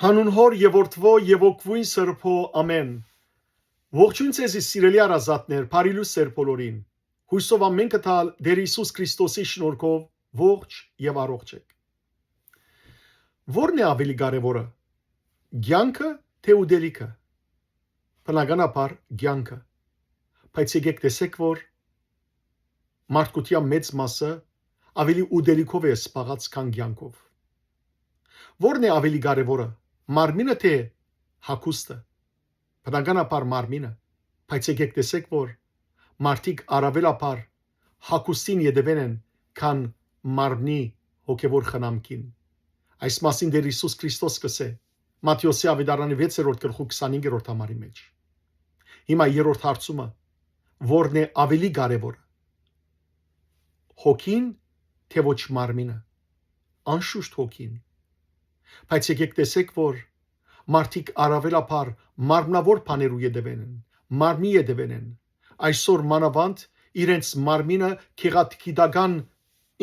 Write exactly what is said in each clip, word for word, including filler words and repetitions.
Անուն Հօր եւ Որդւոյ եւ Հոգւոյն Սրբոյ, ամէն։ Ողջոյն ձեզի, սիրելի հարազատներ, բարի լուսեր բոլորին։ Յոյսով ամէնքը տալ Տէր Յիսուս Քրիստոսի շնորհքով ողջ եւ առողջ եք։ Ո՞րն է աւելի կարեւորը, կեանքը թէ ուտելիքը։ Բնականաբար կեանքը։ Բայց եկեք տեսեք, որ մարդկութեան մեծ մասը աւելի ուտելիքով է զբաղած, քան կեանքով։ Ո՞րն է աւելի կարեւորը, մարմինը թէ հագուստը։ Բնականաբար մարմինը, բայց եկեք տեսեք, որ մարդիկ առաւելաբար հագուստին ետեւեն են, քան մարմնի հոգեւոր խնամքին։ Այս մասին Տէր Յիսուս Քրիստոս կ'ըսէ Մատթէոսի աւետարանի վեցերորդ գլխու քսանհինգերորդ համարի մէջ։ Հիմա երրորդ հարցումը, ո՞րն է աւելի կարեւորը, հոգին թէ ոչ մարմինը։ Անշուշտ հոգին։ Բայց եկեք տեսեք, որ մարդիկ առաւելաբար մարմնաւոր բաներու ետեւեն են, մարմնի ետեւեն են։ Այսօր մանաւանդ իրենց մարմինը գեղագիտական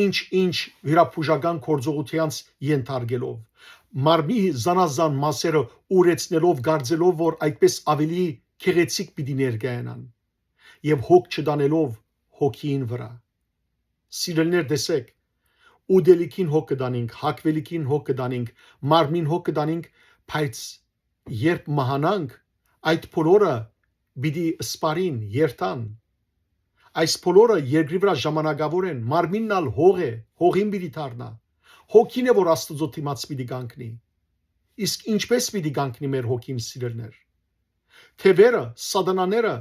ինչ-ինչ վիրաբուժական գործողութեանց ենթարկելով, մարմնի զանազան մասերը ուրեցնելով, կարծելով, որ այդպես աւելի գեղեցիկ պիտի ներկայանան, եւ հոգ չտանելով հոգին վրայ։ Սիրելիներ, տեսեք, ուտելիքին հոգ կտանինք, հագուելիքին հոգ կտանինք, մարմնին հոգ կտանինք, բայց երբ մահանանք, այդ բոլորը պիտի սպառին, երթան։ Այս բոլորը երկրի վրայ ժամանակաւոր են, մարմինն ալ հող է, հողին պիտի դառնայ։ Հոգին է, որ Աստուծոյ դիմաց պիտի կանգնի։ Իսկ ինչպե՞ս պիտի կանգնի մեր հոգին, սիրելիներ։ Թեւերը, սատանաները,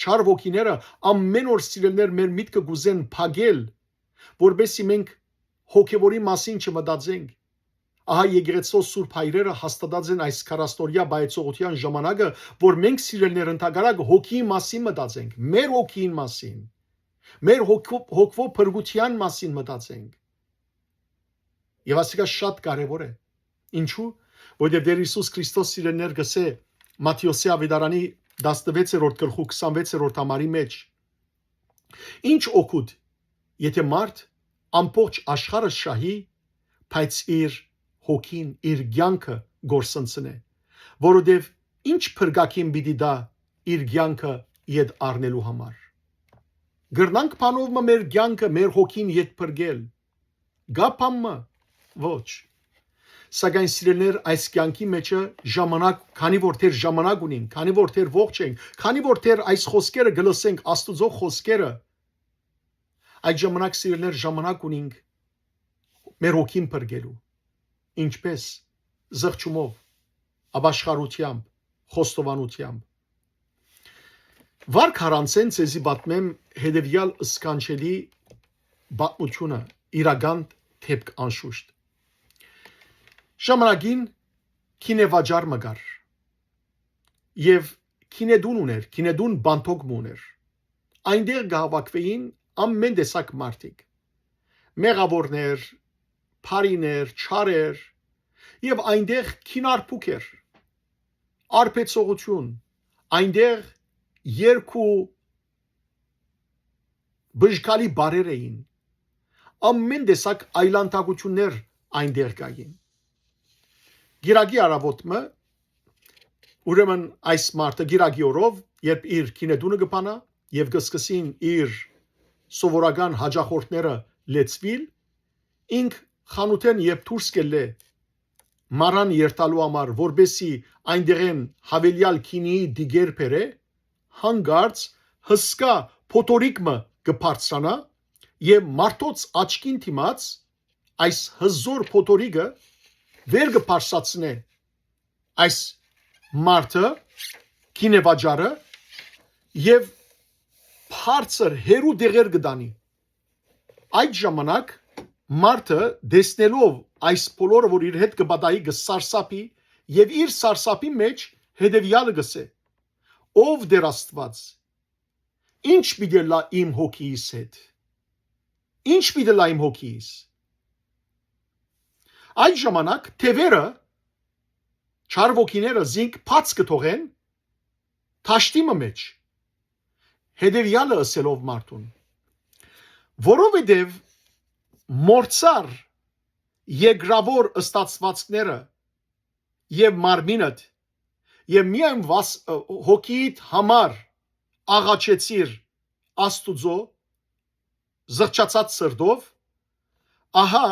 չար ոգիները ամէն օր, սիրելիներ, մեր միտքը կ'ուզեն փակել, որպեսզի մենք հոգեվորի մասին չմտածենք։ Ահա եկեղեցւոյ սուրբ հայրերը հաստատած են այս քառասնօրեայ պայծողութեան ժամանակը, որ մենք, սիրելիներ, ընդհակառակը հոգիի մասին մտածենք, մեր հոգիին մասին, մեր հոգ-, հոգվոյ փրկութեան մասին մտածենք։ Եւ ասիկա շատ կարեւոր է։ Ինչու՞։ Որովհետեւ Տէր Յիսուս Քրիստոս, սիրելիներ, կ'ըսէ Մատթէոսի աւետարանի տասնվեցերորդ գլխու քսանվեցերորդ համարի մէջ. «Ինչ օգուտ, եթէ մարդ ամբողջ աշխարհը շահի, բայց իր հոգին, իր կեանքը կորսնցնէ, որովհետեւ ի՞նչ փրկագին պիտի տայ իր կեանքը ետ առնելու համար»։ Կրնանք բանով մը մեր կեանքը, մեր հոգին ետ փրկել։ Կա բան մը։ Ոչ։ Սակայն, սիրելիներ, այս կեանքի մէջը ժամանակ, քանի որ դեռ ժամանակ ունենք, քանի որ դեռ ողջ ենք, քանի որ դեռ այս խօսքերը կը լսենք, Աստուծոյ խօսքերը, այդ ժամանակ, սիրելիներ, ժամանակ ունենք մեր հոգին փրկելու։ Ինչպե՞ս։ Զղջումով, ապաշխարութեամբ, խոստովանութեամբ։ Վարք առանցէն ձեզի պատմեմ հետեւեալ սքանչելի պատմութիւնը, իրական դէպք անշուշտ։ Ժամանակին գինեվաճառ մը կար եւ գինետուն ունէր, գինետուն պանդոկ մը ունէր։ Այնտեղ կը հաւաքուէին ամէն տեսակ մարդիկ, մեղաւորներ, բարիներ, չարեր, եւ այնտեղ գին արբուք էր, արբեցողութիւն, այնտեղ երկու բժգալի բառեր էին, ամէն տեսակ այլանդակութիւններ այնտեղ կային։ Կիրակի առաւօտ մը, ուրեմն այս մարդը կիրակի օրով, երբ իր գինետունը կը բանայ եւ կը սկսին իր սովորական հաճախորդները լեցուիլ, ինք խանութէն երբ դուրս կ'ելլէ մառան երթալու համար, որպեսզի այնտեղէն յաւելեալ գինիի տիկեր բերէ, հանկարծ հսկայ փոթորիկ մը կը բարձրանայ եւ մարդոց աչքին դիմաց այս հզօր փոթորիկը վեր կը բարձրացնէ այս մարդը, գինեվաճառը, եւ բարձր հեռու տեղեր կը տանի։ Այդ ժամանակ մարդը, տեսնելով այս բոլորը, որ իր հետ կը պատահի, կը սարսափի եւ իր սարսափի մէջ հետեւեալը կ'ըսէ. «Ով Տէր Աստուած, ի՞նչ պիտի ըլլայ իմ հոգիիս հետ։ Ի՞նչ պիտի ըլլայ իմ հոգիիս»։ Այդ ժամանակ թեւերը, չար ոգիները զինք բաց կը թողեն դաշտի մը մէջ, հետեւեալը ըսելով մարդուն. «Որովհետեւ մոռցար երկրաւոր ստացուածքները եւ մարմինդ, եւ միայն վաս-, ը, հոգիդ համար աղաչեցիր Աստուծոյ զղջացած սրտով, ահա,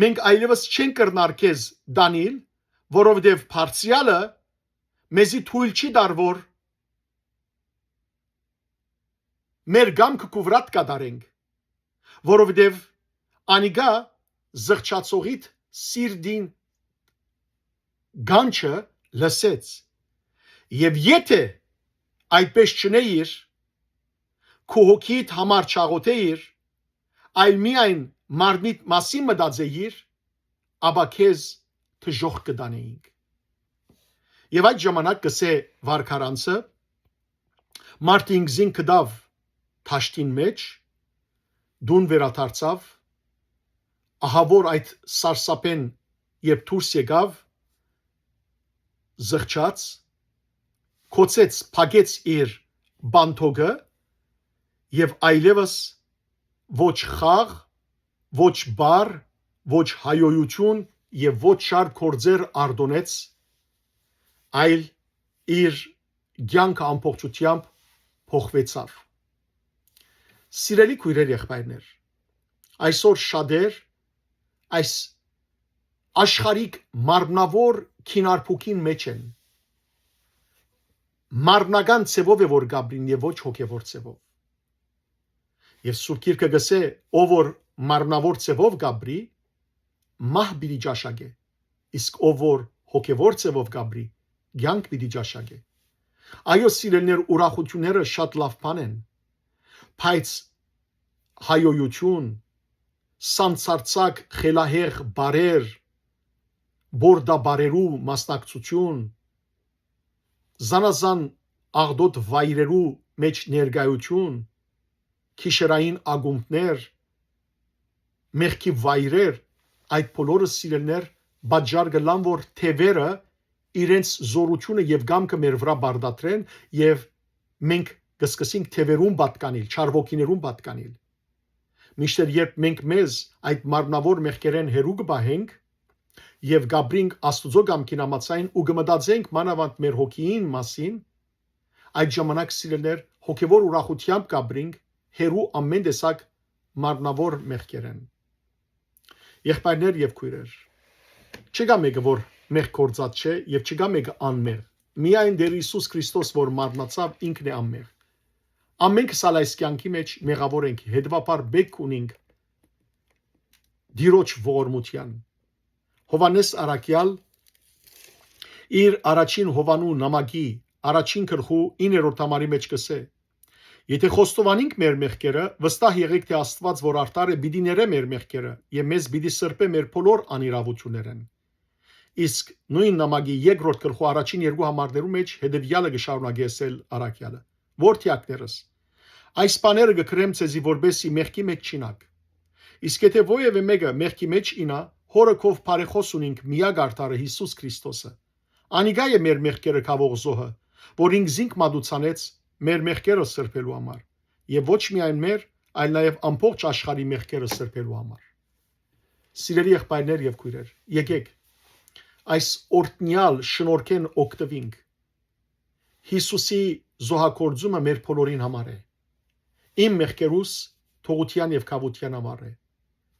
մենք այլեւս չենք կրնար քեզ դանիլ, որովհետեւ Բարձրեալը մեզի թոյլ չի տար, որ մեր կամքը քու վրադ կատարենք, որովհետեւ անիկա զղջացողիդ սիրտին կանչը լսեց։ Եւ եթէ այդպես չընէիր, քու հոգիդ համար չաղոթէիր, այլ միայն մարմնիդ մասին մտածէիր, ապա քեզ դժոխք կը տանէինք։ Եւ այդ ժամանակ կ'ըսէ վարքարանցը, մարդը ինքզին գտաւ դաշտին մէջ, տուն վերադարձաւ, ահա որ այդ սարսափէն երբ դուրս եկաւ, զղջաց, գոցեց, փակեց իր պանթոկը եւ այլեւս ոչ խաղ, ոչ բառ, ոչ հայոյութիւն եւ ոչ շարք գործեր արտոնեց, այլ իր կեանքը ամբողջութեամբ փոխուեցաւ։ Սիրելի քոյրեր, եղբայրներ, այսօր շատեր այս աշխարհիկ մարմնաւոր քինարբուքին մէջ են։ Մարմնական ձեւով է որ կ'ապրին եւ ոչ հոգեւոր ձեւով։ Եւ Սուրբ Գիրքը կ'ըսէ, ով որ մարմնաւոր ձեւով կ'ապրի, մահ պիտի ճաշակէ, իսկ ով որ հոգեւոր ձեւով կ'ապրի, կեանք պիտի ճաշակէ։ Այո, սիրելիներ, ուրախութիւնները շատ լաւ բան են, բայց հայոյութիւն, սանցարձակ խելահեղ բառեր, բորտաբառերու մասնակցութիւն, զանազան աղտոտ վայրերու մէջ ներկայութիւն, գիշերային ակումբներ, մեղքի վայրեր, այդ բոլորը, սիրելիներ, պատճառ կ'ըլլան, որ թեւերը իրենց զօրութիւնը եւ կամքը մեր վրայ պարտադրեն եւ մենք կ'սկսենք թեւերուն պատկանիլ, չար ոգիներուն պատկանիլ։ Մինչդեռ երբ մենք մեզ այդ մարմնաւոր մեղքերէն հեռու կը պահենք եւ կ'ապրենք Աստուծոյ կամքին համաձայն ու կը մտածենք մանաւանդ մեր հոգիին մասին, այդ ժամանակ, սիրելիներ, հոգեւոր ուրախութեամբ կ'ապրենք հեռու ամէն տեսակ մարմնաւոր մեղքերէն։ Եղբայրներ եւ քոյրեր, չկայ մէկը, որ մեղք գործած չէ եւ չկայ մէկը անմեղ։ Միայն Տէր Յիսուս Քրիստոս, որ մարմնացաւ, ինքն է անմեղ։ Ամենքս ալ այս կեանքի մէջ մեղաւոր ենք, հետեւաբար պէտք ունինք Տիրոջ ողորմութեան։ Յովհաննէս առաքեալ իր առաջին Յովհաննու նամակի առաջին գլխու իններորդ համարի մէջ կ'ըսէ. «Եթէ խոստովանինք մեր մեղքերը, վստահ եղէք թէ Աստուած որ արդար է, պիտի ներէ մեր մեղքերը եւ մեզ պիտի սրբէ մեր բոլոր անիրաւութիւններէն»։ Իսկ նոյն նամակի երկրորդ գլխու առաջին երկու համարներու մէջ հետեւեալը կը շարունակէ ըսել առաքեալը. «Որդեակներս, այս բաները կը գրեմ ձեզի, որպէս զի մեղքի մէջ չիյնաք։ Իսկ եթէ ոեւէ մէկը մեղքի մէջ իյնայ, հօրը քով բարեխօս ունինք միակ արդարը, Յիսուս Քրիստոսը։ Անիկա է մեր մեղքերը քաւող զոհը, որ ինքզինք մատուցանեց մեր մեղքերը սրբելու համար, եւ ոչ միայն մեր, այլ նաեւ ամբողջ աշխարհի մեղքերը սրբելու համար»։ Սիրելի եղբայրներ եւ քոյրեր, եկէք այս օրհնեալ շնորհքէն օգտուինք։ Յիսուսի զոհագործումը մեր բոլորին համար է։ Իմ մեղքերուս թողութեան եւ քաւութեան համար է։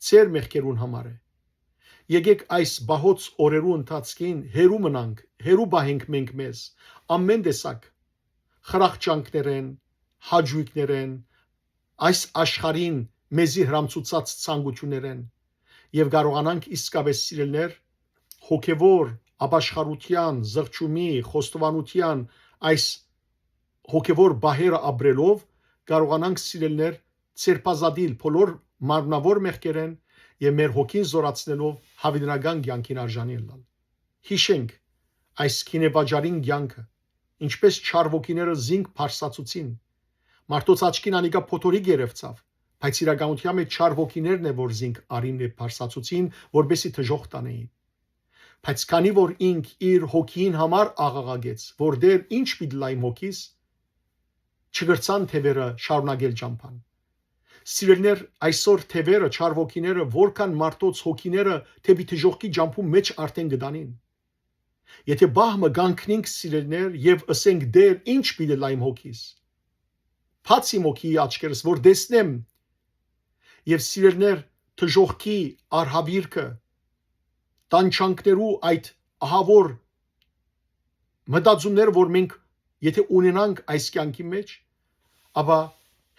Ձեր մեղքերուն համար է։ Եկէք այս պահոց օրերու ընթացքին հեռու մնանք, հեռու պահենք մենք մեզ ամէն տեսակ խրախճանքներէն, հաճոյքներէն, այս աշխարհին մեզի հրամցուցած ցանկութիւններէն եւ կարողանանք իսկապէս, սիրելիներ, հոգեւոր ապաշխարութեան, զղջումի, խոստովանութեան այս հոգեւոր պահերը ապրելով կարողանանք, սիրելիներ, ձերբազատիլ բոլոր մարմնաւոր մեղքերէն եւ մեր հոգին զորացնելով յաւիտենական կեանքին արժանի ըլլալ։ Յիշենք այս գինեվաճառին կեանքը, ինչպէս չար ոգիները զինք բարձրացուցին։ Մարդոց աչքին անիկա փոթորիկ երեւցաւ, բայց իրականութեան մէջ չար ոգիներն է, որ զինք առին եւ բարձրացուցին, որպէսզի դժոխք տանէին։ Բայց քանի որ ինք իր հոգիին համար աղաղակեց, որ «Տէր, ի՞նչ պիտի լայ իմ հոգիս», չկրցան թեւերը շարունակել ճամբան։ Սիրելիներ, այսօր թեւերը, չար ոգիները, որքան մարդոց հոգիները դէպի դժոխքի ճամբու մէջ արդէն կը տանին։ Եթե պահ մը կանգնինք, սիրելիներ, եւ ըսենք. «Տէր, ի՞նչ պիտի լայ իմ հոգիս։ Բաց իմ հոգիի աչքերս, որ տեսնեմ եւ, սիրելիներ, դժոխքի արհաւիրքը, տանջանքներու այդ ահաւոր մտածումները, որ մենք եթե ունենանք այս կեանքի մեջ, ապա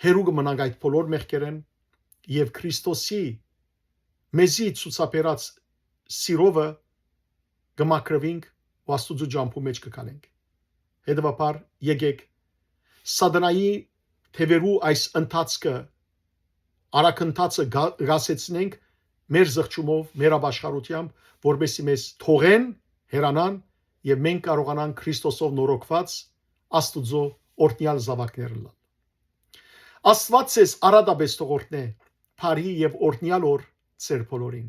հեռու կը մնանք այդ բոլոր մեղքերէն եւ Քրիստոսի մեզի ցուցաբերած սիրովը կը մաքրուինք ու Աստուծոյ ճամբու մէջ կը քալենք։ Հետեւաբար, եկէք սատանայի թեւերու այս ընթացքը, արագընթացը գա-, գասեցնենք մեր զղջումով, մեր ապաշխարութեամբ, որպեսզի մեզ թողեն, հեռանան եւ մենք կարողանանք Քրիստոսով նորոգուած Աստուծոյ օրհնեալ զաւակներ ըլլալ։ Աստուած ձեզ արատապէս թող օրհնէ, բարի եւ օրհնեալ օր ձեր բոլորին։